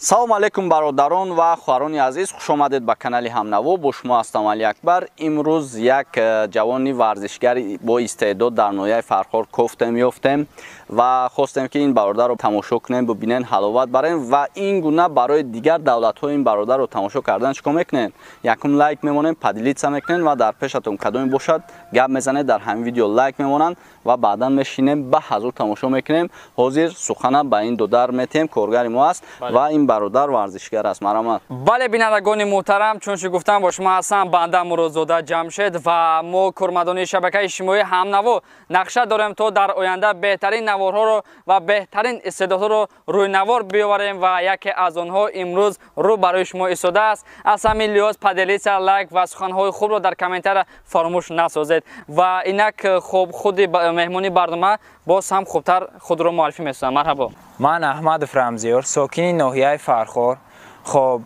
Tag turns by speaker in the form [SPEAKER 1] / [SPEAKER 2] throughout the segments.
[SPEAKER 1] Салом алейкум бародарон ва хоҳарони азиз, хуш омадед ба канали Ҳамнаво. Бо шумо ҳастам Али Акбар. Имрӯз як ҷавони варзишгари бо истеъдод дар ноҳияи Фархор кофтем ёфтем ва хостем ки ин бародарро тамошо кунем, бибинен, ҳаловат барем ва ин гуна барои дигар давлатҳо ин бародарро тамошо кардан чикор мекунем? Якум лайк мемонем, поделиться мекунем ва дар пешатон кадоме бошад гап мезанед, дар ҳамин видео лайк мемонанд ва баъдан мешинем ба ҳазур тамошо мекунем. Ҳозир сухана ба ин додар метем, коргари мо аст ва ин бародар варзишгар аст. Марҳамат.
[SPEAKER 2] Бале, бинандагони муҳтарам, чун чӣ гуфтам, бо шумо ҳастам банда Муродзода Ҷамшед ва мо кормандони шабакаи иҷтимоии Ҳамнаво нақша дорем то дар оянда беҳтарин наворҳоро ва беҳтарин истеъдодҳоро рӯи навор биёварем ва яке аз онҳо имрӯз рӯ барои шумо истодааст. Аз ҳамин лиҳоз поделиться, лайк ва суханҳои хубро дар комментария фаромӯш насозед ва инак хуб худи меҳмони барнома боз ҳам хубтар худро муаррифӣ месозам. Марҳабо.
[SPEAKER 3] Ман Аҳмадов Рамзиёр, сокини ноҳияи Фархор. Хоб,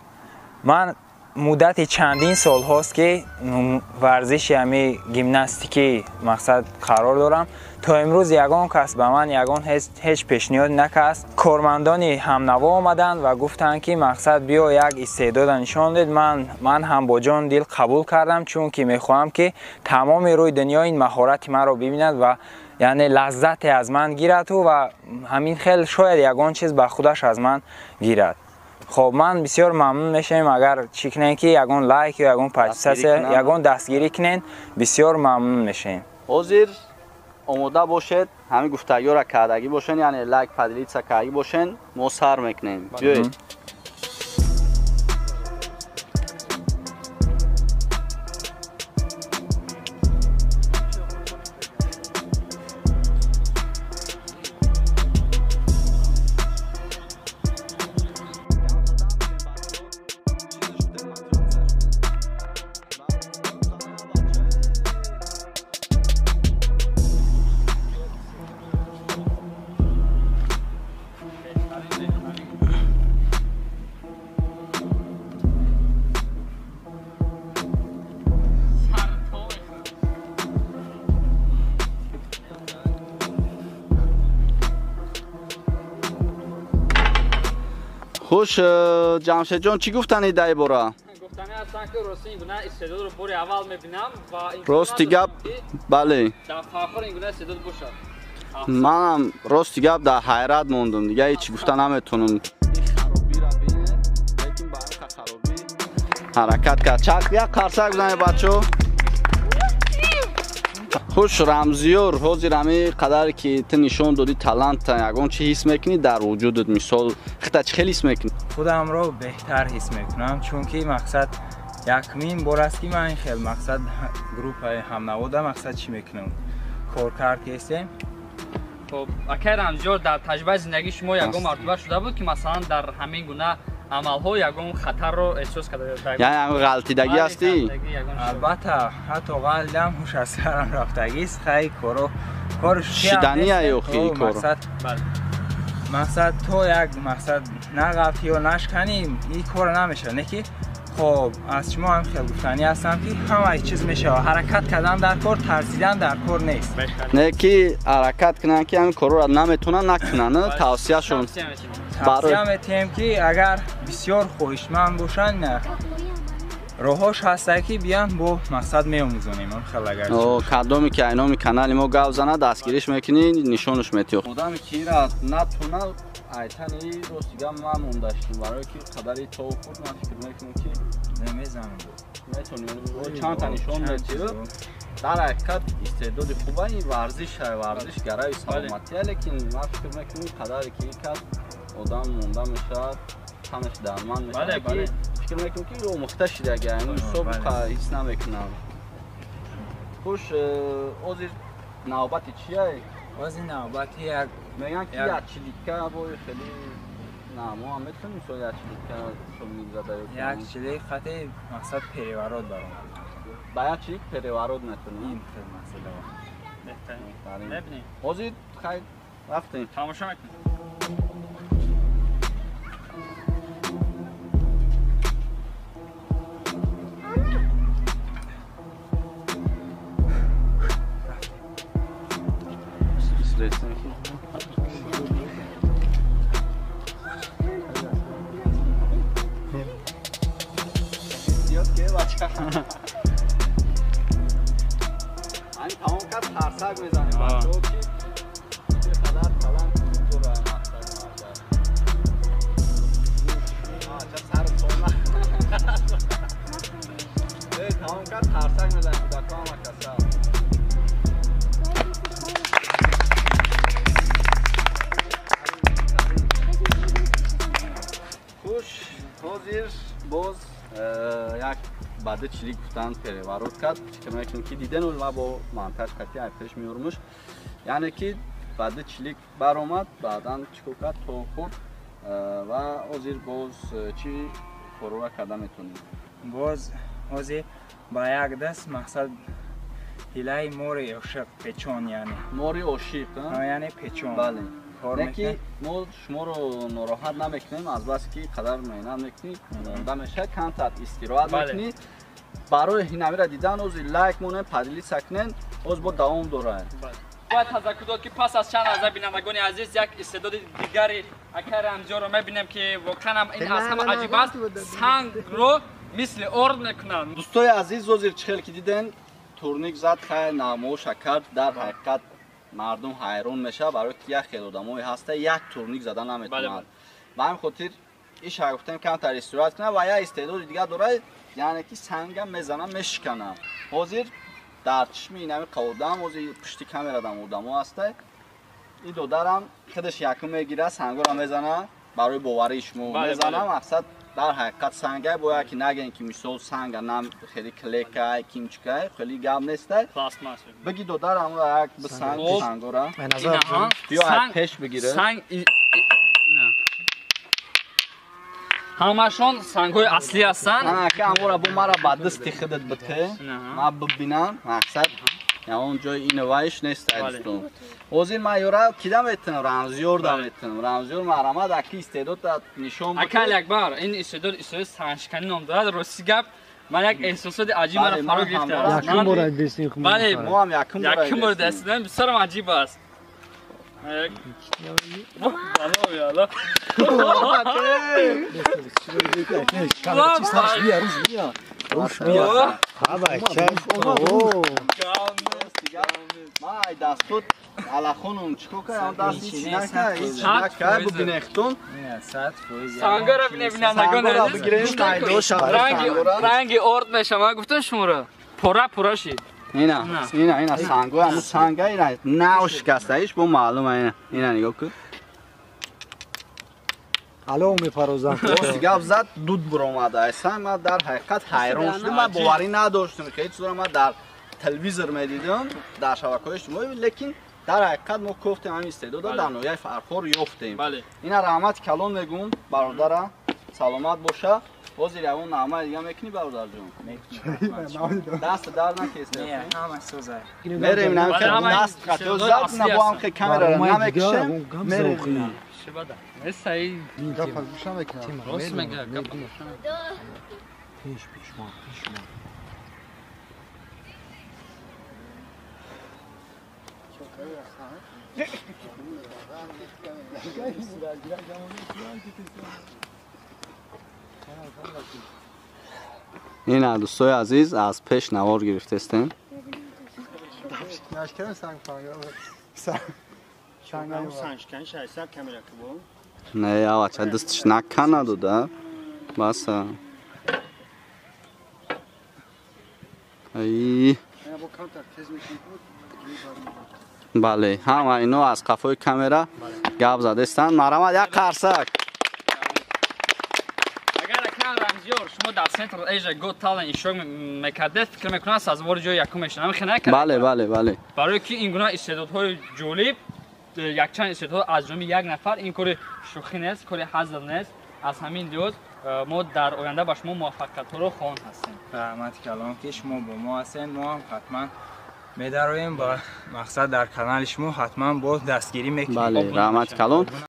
[SPEAKER 3] ман муддати чандин солҳост ки варзиши ҳами гимнастикӣ мақсад қарор дорам. То имрӯз ягон кас ба ман ягон ҳеҷ пешниҳод накард. Кормандони Ҳамнаво омаданд ва гуфтанд ки мақсад биё як истеъдода нишон дед. Ман ҳам бо ҷон дил қабул кардам, чунки мехоҳам ки тамоми рӯи дунё ин маҳорати маро бибинад ва яъне лаззате аз ман гираду ва ҳамин хел шояд ягон чиз ба худаш аз ман гирад. Хоб, ман бисёр мамнун мешавем агар чӣ кунем ки ягон лайк ё ягон подписация, ягон дастгирӣ кунен, бисёр мамнун мешавем.
[SPEAKER 1] Ҳозир омода бошед, ҳамин гуфтагиҳоро кардагӣ бошен, яъне лайк, поделиться кардагӣ бошен, мо сар мекунем. Биёед. Хуш, Ҷамшедҷон, чӣ гуфтанӣ дар ин бора?
[SPEAKER 2] Гуфтанӣ ҳастам ки рости ин гуна истеъдодро бори аввал мебинам ва
[SPEAKER 1] рости гап, бале,
[SPEAKER 2] дар Фархор ин гуна истеъдод бошад.
[SPEAKER 1] Манам рости гап дар ҳайрат мондум, дига ҳеҷ гуфта наметонам. Харобиро бинед, лекин ба ҳамин харобӣ ҳаракат кард. Чак як қарсак бизанед, бачо. Хуш, Рамзиёр, ҳозир ҳамин қадаре ки ту нишон додӣ таланта, ягон чӣ ҳис мекунӣ дар вуҷудат? Мисол, хита чӣ хел ҳис мекунӣ?
[SPEAKER 3] Худамро беҳтар ҳис мекунам, чунки мақсад якумин бор аст ки ман ин хел мақсад группаи Ҳамнавода мақсад чӣ мекунам, кор кард ҳестем.
[SPEAKER 2] Хоб, акай Рамзиёр, дар таҷрибаи зиндагии шумо ягон мартиба шуда буд ки масалан дар ҳамин гуна амалҳо ягон хатарро эҳсос карда?
[SPEAKER 1] Яъне ягон ғалтидагӣ ҳастӣ?
[SPEAKER 3] Албатта, ҳатто ғалтидам, ҳуш аз сарам рафтагист. Хай, коро кор
[SPEAKER 1] шидания ё хи кор?
[SPEAKER 3] Мақсад то як мақсад нағалти ё нашканӣ ин кор намешавад. Не ки хоб, аз шумо ҳам хел гуфтанӣ ҳастам ки ҳамаи чиз мешавад. Ҳаракат кардан дар кор, тарсидан дар кор нест.
[SPEAKER 1] Не ки ҳаракат кунанд ки ҳамин корро наметавонанд накунанд, тавсияшон.
[SPEAKER 3] Тавсия метиҳем ки агар бисёр хоҳишманд бошанд, роҳҳош ҳаста ки биён бо мақсад меомӯзонем. Хел агар
[SPEAKER 1] кадоме ки айноми канали мо гап занад, дастгириш мекунӣ, нишонаш метиҳ. Одаме ки ира натонад, айтани рости гап ман мондаштем, барое ки қадари то хурд ман фикр мекунам ки
[SPEAKER 3] намезанам.
[SPEAKER 1] Метонӣ чандта нишон метиҳ. Дар ҳақиқат истеъдоди хуба, ин варзиш, варзиш гарави саломатия, лекин ман фикр мекунам қадаре ки кард одам монда мешавад, танаш дарманд мешавад. Фикр мекунам ки омӯхта шидаги, ҳамин ҳисоб ҳис намекунам. Хуш, ҳозир навбати чия?
[SPEAKER 3] Ҳозир навбати як
[SPEAKER 1] мегӯянд ки як чилика бо хеле на, мо ҳам метавонем мисол як чилика мегзада ё
[SPEAKER 3] як чилик хати мақсад переворот баромад.
[SPEAKER 1] Ба як чилик переворот метавонем.
[SPEAKER 3] Ин хел масъала.
[SPEAKER 2] Беҳтарин. Мебинем.
[SPEAKER 1] Ҳозир хай рафтем.
[SPEAKER 2] Тамошо мекунем.
[SPEAKER 1] Restani. бача. Ани тамом кард, қарсак мезанем бачаҳо ки чӣ қадар талант дора мақсад марда. Ча сар тона. Тамом кард, қарсак мезанем кӯдакҳо ҳама каса. Хуш, ҳозир боз як баъди чилик гуфтан переворот кард. Фикр мекунем ки диден ва бо монтаж қатъи айпеш меёрмуш. Яъне ки баъди чилик баромад, баъдан чӣ кор кард, то хӯрд ва ҳозир боз чӣ корора карда метавонем?
[SPEAKER 3] Боз ҳозир ба як даст мақсад ҳилаи мори ошиқ печон, яъне
[SPEAKER 1] мори ошиқ,
[SPEAKER 3] яъне печон.
[SPEAKER 1] Бале. Не ки мо шуморо нороҳат намекунем, аз бас ки қадар меҳнат мекунӣ, монда мешавад, камтар истироҳат мекунӣ. Барои ҳинамира дидан ҳозир лайк монем, поделиться кунем, ҳоз бо давом дорад.
[SPEAKER 2] Бояд тазаккур дод ки пас аз чанд лаҳза бинандагони азиз як истеъдоди дигари акай Рамзиёрро мебинем ки воқеан ҳам ин аз ҳама аҷиб аст. Сангро мисли орд мекунанд.
[SPEAKER 1] Дӯстои азиз, ҳозир чӣ хел ки диден, турник зад, хай намоша кард, дар ҳақиқат мардум ҳайрон мешавад, барои ки як хел одамое ҳаста як турник зада наметавонад. Ба ҳамин хотир иша гуфтем камтар истироҳат кунад ва як истеъдоди дигар дорад, яъне ки санга мезана, мешикана. Ҳозир дар чишми инами қаводам, ҳозир пушти камерадам одамо ҳаста. Ин додарам худаш якум мегирад, сангора мезана, барои боварии шумо мезана. Мақсад дар ҳақиқат сангай бояд ки нагӯем ки мисол санга нам хеле клекай, кимчикай, хеле гап нестай. Биги додарам як бисанг сангора. Биё аз пеш бигира.
[SPEAKER 2] Санг ҳамашон сангҳои аслӣ ҳастанд.
[SPEAKER 1] Ки амора бо мара ба дасти худат бите, ман бибинам, мақсад он ҷои иновайш нест, дӯстон. Ҳозир ман ёра кида метавонам, Рамзиёр да метавонам. Рамзиёр марамад аки истеъдод нишон бите.
[SPEAKER 2] Акай Алиакбар, ин истеъдод истеъдоди сангшиканӣ ном дорад. Рости гап, ман як эҳсосоти аҷиб маро фаро гирифтааст.
[SPEAKER 4] Якум бор дастин хум.
[SPEAKER 2] Бале,
[SPEAKER 1] мо ҳам якум
[SPEAKER 2] бор дастидам, бисёрам аҷиб аст.
[SPEAKER 1] Май дастот алахонум чӣ кор кардам, даст ҳеч накард, ҳеч накард, бубинехтон.
[SPEAKER 2] Сангора бинандагон ранги орд мешавад, гуфтам шуморо. Пора пора шид.
[SPEAKER 1] Ина, ина, ина санго, ҳамун санга, ина нав шикастаиш бо маълума, ина, ина нигоҳ кун.
[SPEAKER 4] Алов мепарозанд.
[SPEAKER 1] Рост гап зад, дуд буромада. Айсан ман дар ҳақиқат ҳайрон шудам, ман боварӣ надоштам, ки ҳеҷ чизро ман дар телевизор медидам, дар шабакаҳои иҷтимоӣ, лекин дар ҳақиқат мо кофтем ҳамин истеъдодро дар ноҳияи Фархор ёфтем. Ина раҳмати калон мегӯм бародара, саломат боша. Ҳозир ягон нағмаи дига мекунӣ бародарҷон? Даст дард накест? Мерем даст зад на бо ҳам камераро намекушем, мерем. Ина дӯстои азиз, аз пеш навор гирифтестем. Не, авача дастиш наканаду да. Баса. Ай. Бале, ҳама ино аз қафои камера гап задестанд. Марамад як қарсак.
[SPEAKER 2] Рамзиёр, шумо дар Central Asia Got Talent иштирок мекардед, фикр мекунам сазовори ҷои якум мешавед. Ҳамин хел накардед?
[SPEAKER 1] Бале, бале, бале.
[SPEAKER 2] Барои ки ин гуна истеъдодҳои ҷолиб, якчанд истеъдодҳо аз ҷониби як нафар, ин кори шӯхӣ нест, кори ҳазл нест. Аз ҳамин лиҳоз мо дар оянда ба шумо муваффақиятҳоро хоҳон ҳастем.
[SPEAKER 3] Раҳмати калон ки шумо бо мо ҳастед, мо ҳам ҳатман медароем ба мақсад дар канали шумо ҳатман боз дастгирӣ мекунем.
[SPEAKER 1] Бале, раҳмати калон.